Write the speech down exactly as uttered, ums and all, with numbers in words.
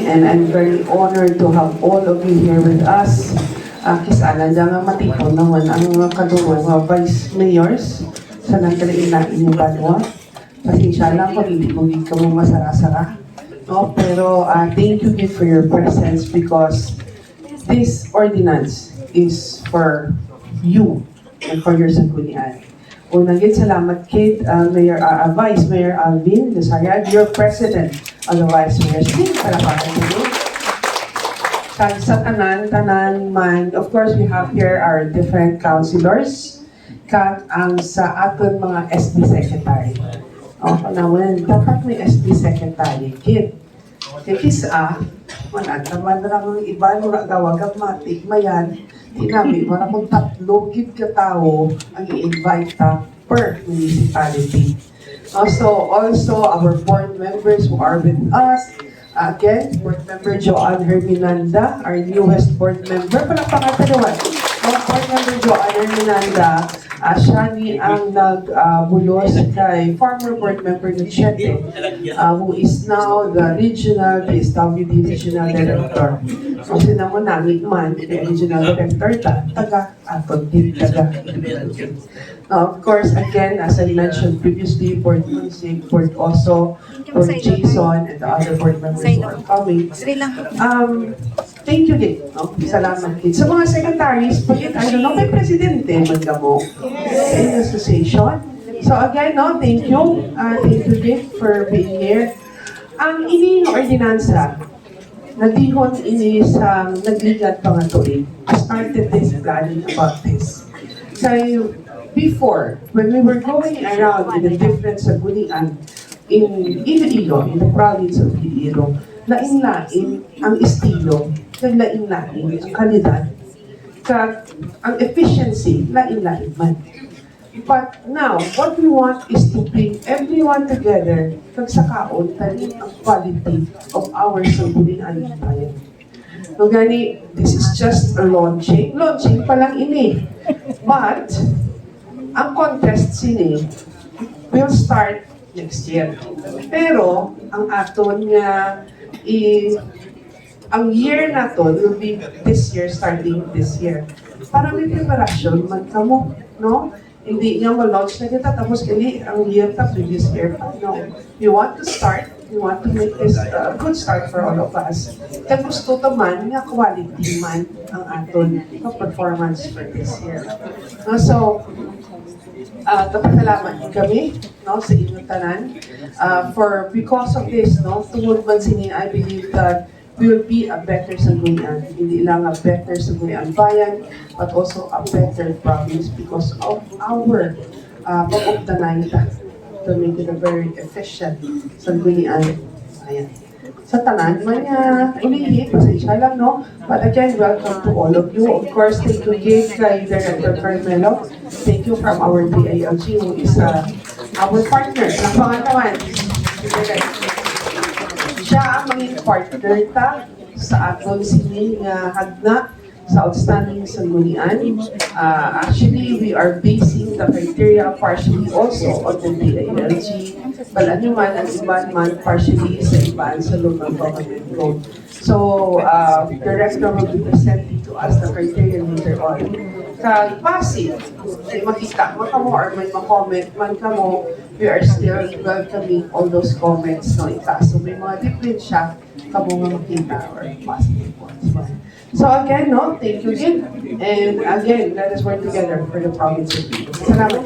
And I'm very honored to have all of you here with us. Uh, kis-a lang dyan nga matipon naman ang mga kaduro nga vice mayors sa nagkalain-lain nga banwa. Pasensya lang kung hindi ko gid kamo masara-sara. No? Pero uh, thank you gid for your presence because this ordinance is for you and for your Sanggunian. Una gid, salamat kid, uh, Mayor, uh, uh, Vice Mayor Alvin Lusariag, your president of the Vice Mayors. Sige, palakpakan ninyo. Kag sa tanan, tanan man, of course, we have here our different councilors, kag ang sa aton mga S B secretary. O, kanawan, dapat may S B secretary, kid. Kay kis-a, man, ang taman na lang ang iban, wala gawag ang matik, mayan, tinami, wala kung tatlo gid ka tawo ang i-invite ta per municipality. Also, also, our board members who are with us, again, Board Member Joanne Herminanda, our newest board member. Palakpakan ta naman. Ang Board Member Joanne Herminanda, ah, siya ni ang nag, ah, bulos kay former board member Nutshete, ah, who is now the regional, D S W D regional director. So, sila mo nami man, kay regional director, ta, taga, ato, di taga. Now, of course, again, as I mentioned previously, Board Monsig, Board Oso, Board Jason, and the other board members who are coming. Um, thank you din, no? Salamat din. Sa mga secretaries, pagit, ano, no, may presidente, man kamo. Sa inyong association. So again, no, thank you. Uh, thank you din for being here. Ang ining ordinansa, nadihon ini sa nagligat pa nga tuig. I started this planning about this. Kay before, when we were going around in the different Sanggunian in Iloilo, in the province of Iloilo, lain-lain ang estilo, naglain-lain ang kalidad, kag ang efficiency, lain-lain man. But now, what we want is to bring everyone together kag sakaon tani ang quality of our Sangguniang Bayan. So gani, this is just a launching. Launching pa lang ini. But, ang contest sini will start next year. Pero, ang aton nga i ang year naton will be this year, starting this year. Para may preparasyon man kamo, no? Hindi nga ma-launch na kita, tapos kini ang year ta, previous year pa. No. We want to start, we want to make this uh, a good start for all of us. Kag gusto ta man nga quality man ang aton nga performance for this year. No, so, uh, nagpasalamat kami, no, sa inyo tanan. Uh, for, because of this, no, tungod man sini, I believe that will be a better Sangguniang, hindi lang a better Sangguniang Bayan, but also a better province because of our uh, pag-ugtanay ta to make it a very efficient Sangguniang Bayan. Sa tanan man nga ulihi, pasensya lang, no? But again, welcome to all of you. Of course, thank you gid kay Director Carmelo. Thank you from our D I L G, who is uh, our partner. Ang pangatawan, siya ang maging partner ta sa aton sini nga hagna sa Outstanding Sanggunian. Uh, actually, we are basing the criteria partially also on the D I L G. Bal-an nyo man, ang iban man partially sa iban sa local government code. So, uh, Director will be presenting to us the criteria later on. Kag base, may makita man kamo or may ma-comment man kamo, we are still welcoming all those comments, no, ita. So, may mga diferensya kamo nga makita or positive points. So again, no, thank you again. And again, let us work together for the province of Iloilo. Salamat.